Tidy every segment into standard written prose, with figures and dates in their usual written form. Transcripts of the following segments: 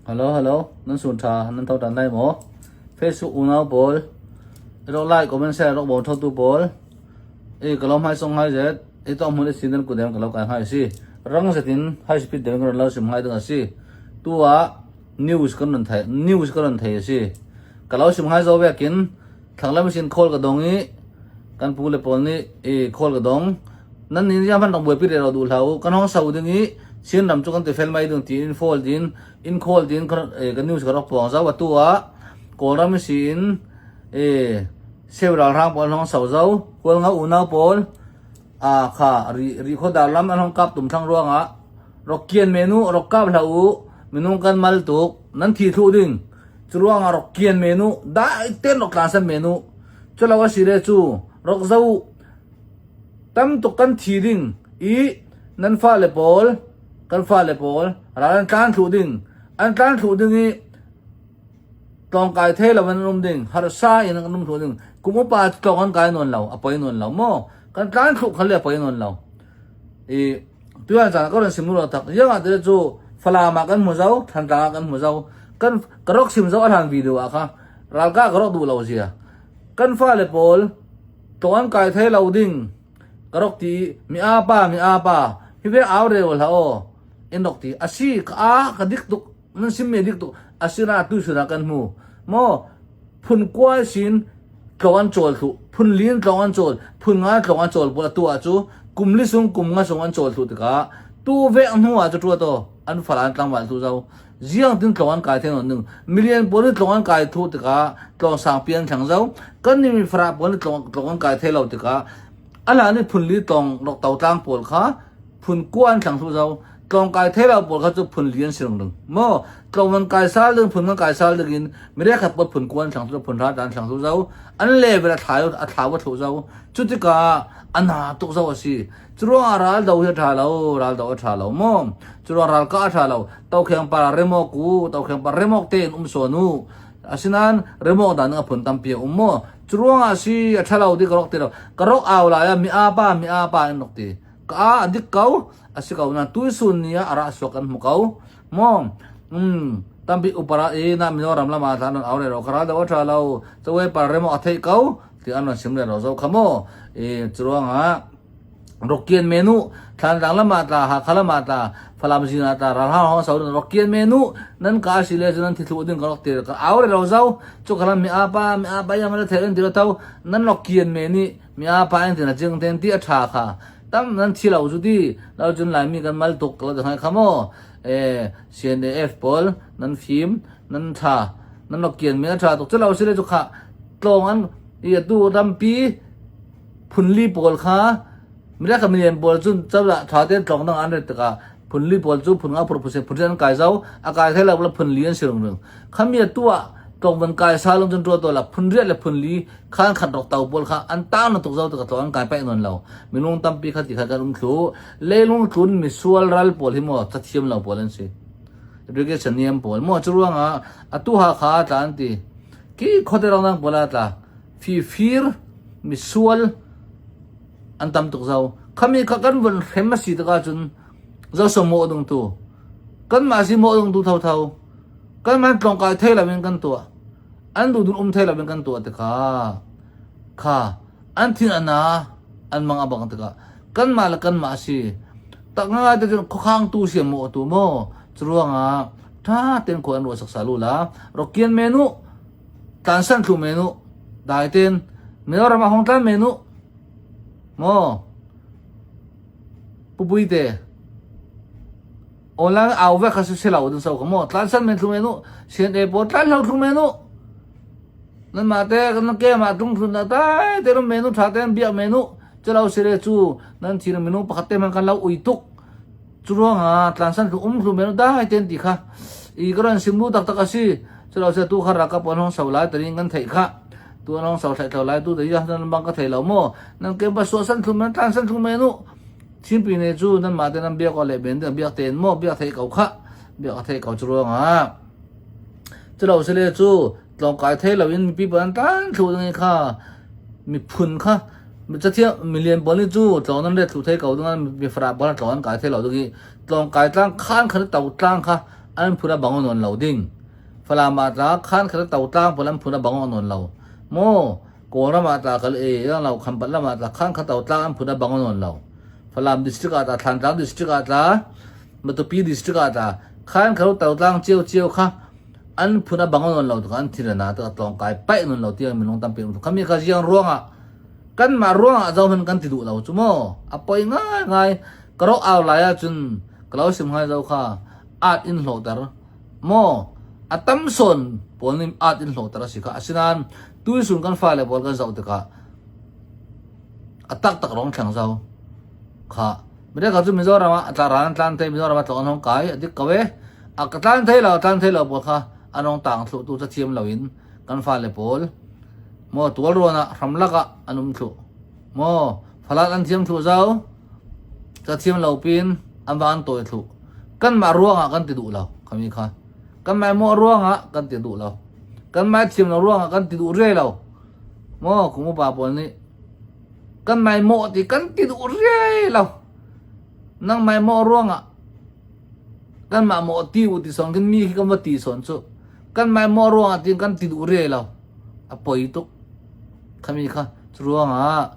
Hello hello nan sun tha nan tho tan lai maw Facebook unau pawl ro like comment share ro bo tho tu pawl e ka lo mai song hai zet e to mun sin nan kudem ka lo kai hai si rang zetin high speed dem kan lo sim hai ding asi tu a news kan ron thai news kan ron thei asi ka lo sim hai zo vekin thanglam sin khol ka dong i kan pu le pawl nih i khol ka dong nan nin ya man rong buai pi re ro du hlau kan hong sau ding i Chin ram chu kan ti fel mai ding ti in fall din in khol din kan news ka rok puang zau atu a Kawlram si in e sewral rang pawl hong sau zau kawl nga unau pawl a kha ri ri kho dar lam an hong kap tum thang ruanga rok kian menu rok kap hlau u minung kan mal tuk nan thi thu ding Curuang ah rok kian men u, dai ten rok tlan san men u. Culo a si le cu rok zo u. Tam tuk kan thi ding i nan fale pawl, kan fale pawl ral an tlan thlu ding. An tlan thlu ding i tlawngkai thei lo in an um ding, harsa in an um thlu ding. Kum upa tlawng an kai nawn lo, a poi nawn lo maw? Kan tlan thlu khal le a poi nawn lo. I tuan caan ka ron sim ro tak yang ah te cu Falam ah kan hmu zo Thantlang ah kan hmu zo kan ka rok sim zo a hlan video ah kha ralka ka rok duh lo zia kan fale pawl tlong an kai thei lo ding ka rok ti mi a pa mi a pa hi ve au reu hla o in rok ti asi ka a ka dik tuk nan sim me dik tuk asina tu suna kan hmu mo phun kual sin tlong an cawl thlu phun li in tlong an cawl phun nga tlong an cawl pawl tu ah cu kum li sung kum nga sung an cawl thlu tikah tu ve hnu ah cu tua to an fal an tlangval thu zo ziang tin tlong an kai the non ning million pawl ni tlong an kai thu tikah tlong sang pian thlang zo kan ni mi fara pawl ni tlong tlong an kai the lo tikah ala ni phun li tlong rok tau tlang pawl kha phun kua an thlang thu zo tlawngkai thei lo pawl kha cu phun li an si rung mo tlawng an kai sal ding phun kan kai sal ding in mire khat pot phun kuan thlang thu phun ra dan thlang thu zo an level a thlai a thlau a thlu zo cu tikah ana tuk zo a si curuang ah ral do hi a tha lo ral do a tha lo mo curuang ral ka a tha lo to kheng para remok ku to kheng par remok te in um so nu asinan remok dan a phun tampi a um mo curuang ah si a tha lo di ka rok ti lo ka rok au lai a mi a pa mi a pa in rok ti ka a dik ko a si ko na tuisun ni ah a ra suak kan hmu ko mo tampi upara i na Mizoram lama thlan non aure ro kara do tha lo chawe par remo a thei ko ti an ron sim le ro zo khamo i chuanga rokian menu thlan rang lama ta ha khalama ta falam zina ta ral ha ho sau rokian menu nan ka si le nan thi thlu ding ka rok ti ka aure ro zo chu khalam mi apa mi apa yang la thei ti ro tau nan rokian me ni mi apa ang ti na jing ten ti a tha kha tam nan thi lo zu ti lo cun laimi kan mal tuk lo ngai kha maw e CNAF pawl nan fim nan tha nan rak kian mi a tha tuk cu lo si le cu kha tlawng an i atu rampi phunli pawl kha mira ka milian pawl cun cawla tha ten tlawng dang an ret tikah phunli pawl cu phun nga phur phuse phun an kai zau a kai thai lo la phun li an si rung rung khami atu ah tlawng van kai sa lung cun tua to la phun riat le phun li khan khat rok tau pawl kha an tang na tuk zo ka tlawng an kai paih non lo minung tampi kha ti kha kan um thlu leilung tlun misual ral pawl hi mo cathiam lo pawl an si education niam pawl mo chu ruanga atu ha kha tla an ti ki khote rong nang pawl a tla fi fir misual an tam tuk zo khami kha kan vun hrem a si taka cun zo so mo dung tu kan ma si mo dung tu tho tho kan man tlong kai thei lo in kan tua an duh dun um thei lo in kan tuah tikah kha an thin a na an mang a bang tikah kanmah le kanmah a si tak ngai te cun khuakhang tu siam maw tu maw curuangah tha ten khua an ruah saksa lu la rokian menu tlansan thlu menu dai ten Mizoram ah hong tlan menu maw pupui te Online au ve kha si lo ding so ka mo tlan san men thlu men u sian e po tlan lo thlu men u nan ma te kan ke ma tung thun na tai te ro men u tha ten biak men u chalo sire chu nan thin minung pakhat te man kan lo ui tuk chu ruang a tlan san thlu um thlu men u dai ten ti kha i ka ran sim lu tak tak asi chalo se tu kha ra ka pon hong sau lai tarin kan thei kha tu hong sau thai thau lai tu te ya nan bang ka thei lo mo nan ke ba so san thlu men tlan san thlu men u Chinpi ne cu nanmah te nan biak awk le ben ding biak tein maw biak theih ko khah biak a theih ko cu ruangah culo sile cu tlawngkai thei loin mipi pawl an tlan thlu ding kha miphun kha cathiang milian pawl nih cu tlawng nan ret thlu thei ko ding mifara pawl tlawng an kai thei lo ding i tlawngkai tlang khan khan to tlang kha. An phun a bang nawn lo ding. Falam ah tla khan khat to tlang pawl an phun a bang nawn lo. Maw Kawlram ah tla kal e yang lo Khampat lam ah tla khan khat to tlang an phun a bang nawn lo. Falam district ah tla Thlantlang district ah tla Matupi district ah tla khan khat to tlang cio cio kha an phun a bang nawn lo an thil na ta tlawng kai paih nawn lo tiang minung tampi um khami kha ziang ruangah kan mah ruangah zohman kan ti duh lo chu maw a poi ngai ngai karo au lai ah cun kalo sim ngai zo kha at in hloter maw a tam son pawl nih at in hloter a si kha asinain tuisun kan fale pawl kan zoh tikah a tak tak rong thleng zo kha Mire ka cu Mizoram ah a tla ran tlan thei Mizoram ah tlawng an hong kai a dik ko e. A ka tlan thei lo tlan thei lo pawl kha an hong tang thlu tu cathiam lo in kan fale pawl maw tual ruan ah hramlak ah an um thlu maw falat an thiam thlu zau cathiam lo pin an va an tawi thlu kan mah ruang ah kan ti duh lo khami kha kan mah maw ruang ah kan ti duh lo kan mah thiam lo ruang ah kan ti duh re lo maw kum upa pawl nih Kan maimawh ti kan ti duh riai lo. Nang maimawh ruangah kan mah mawh ti u ti song kin mi khi kan va ti sawn cu. Kan maimawh ruangah tin kan ti duh riai lo. A poi tuk. Khami kha cu ruangah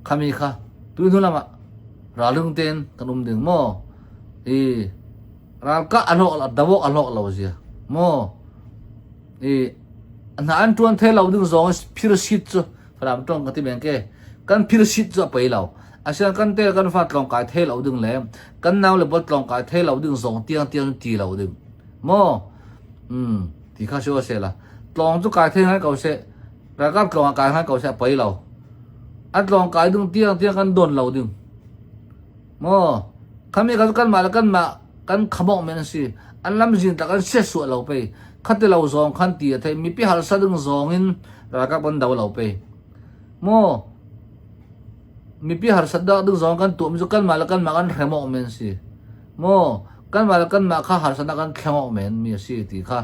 khami kha tu hnu lamah ralung ten kan um ding maw i ralkah a hlawk dawok a hlawk lo zia maw i hna an tuan thei lo ding zong phir sit cu Falam tong ka ti men ke kan phir sit cu a pei lo asian kan te kan fa tlong kai thei lo ding le kan nau le bol tlong kai thei lo ding zong tiang tiang ti lo ding mo ti kha sio se la tlong cu kai thei ngai ko se ralkap tlong kai ngai ko se a pei lo an tlong kai ding tiang tiang kan don lo ding mo khami kan kan ma kan ma kan khamok men si an lam zin ta kan sia suah lo pe khati lo zong khan ti a thei mipi harsa ding zong in ralkap kan do lo pe mo mipi harsat dak ding zong kan tuam cu kan mah le kan mah kan hrem awk men si mo kan mah le kan mah kha harsatnak kan thleng awk men mi a si ti kha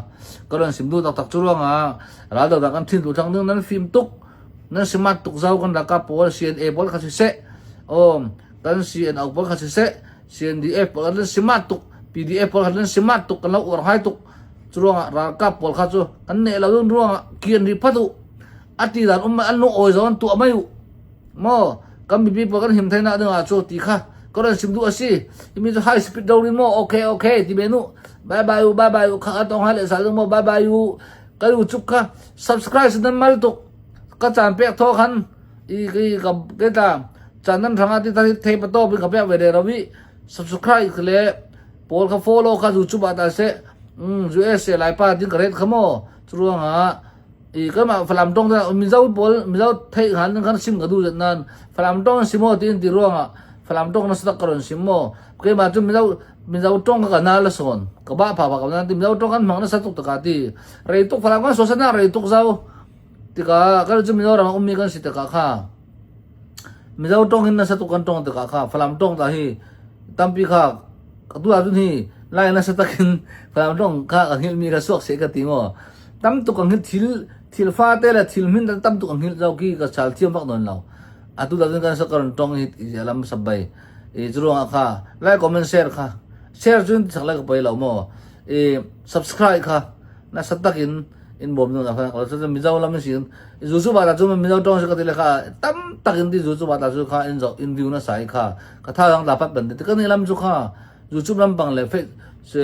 ka ron sim duh taktak cu ruangah raldo dah kan thin tu thang ding nan fim tuk nan smart tuk zau kan ralkap pawl CNA pawl kha si seh om kan CNO pawl kha si seh CNDF pawl kan smart tuk PDF pawl kha nan smart tuk kan lo uar hai tuk cu ruangah ralkap pawl kha cu kan neh lo ding ruangah kian ri phat u ati dan um an lung awi zong an tuah mai u mo kan mipi pawl kan him thai na ding ah cu ti kha ka ron sim duh asi imi cu high speed do rin mo okay okay ti be nu bye bye u bye bye u kha tong ha le sal mo bye bye u kan u chuk kha subscribe nan mal tuk ka chan pek tho khan i ki ka ke ta chan nan ranga ti ta thei pa to bi ka pek ve re rawi subscribe le pawl kha follow kha YouTube ah ta se USA lai pa din ka ret kha mo churuanga i ka ma falam tong da mizo pawl mizo thei han kan sim ka du zet nan falam tong simo tin ti ruanga falam tong na sak karon sim mo ke ma chu mizo mizo tong ka na la son ka ba pha pha ka na ti mizo tong kan mang na sa tuk ta ka ti rei tuk falam kan so sa na rei tuk zau tika kan chu mizo ram ummi kan si ta ka kha Mizo tawng in nasa tuk kan tawng tikah kha Falam tawng ta hi tampi kha ka tu ahcun hi lai nasa takin Falam tawng kha ka hngilh mi kha suak seh ka ti maw tam tuk ka hngilh thil thil fate le thil hmin tam tuk ka hngilh zau ki ka chal thiam bak nawn lo atu da kan sa karon tawng hi lam sabbai i curuang ah kha like comment share kha share cun sak lai ka poi lo maw i subscribe kha nasa takin in bawm nu na kha ko cu mizo lam sin zu chu ba ta chu mizo tong se ka ti le kha tam tak in ti zu chu ba ta chu kha in zo in view na sai kha ka tha dang da pat ban ti ka ni lam chu kha zu chu lam bang le fe se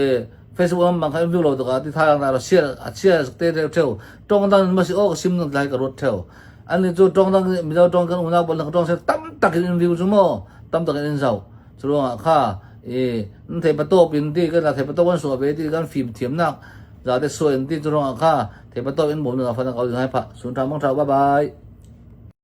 Facebook lam bang kha in view lo to ka ti tha dang da share a share te te theu tong dang ma si ok sim nu lai ka rot theu an ni chu tong dang mizo tong kan una bol tong se tam tak in view chu mo tam tak in zau chu kha e thei pa to pin ti ka thei pa to kan so ve ti kan phim thiam nak Zate suai in ti cu ruangah kha thei patawk in bawm ding ah fan a kau ding hai phah. Sun ṭha mang ṭha bye bye.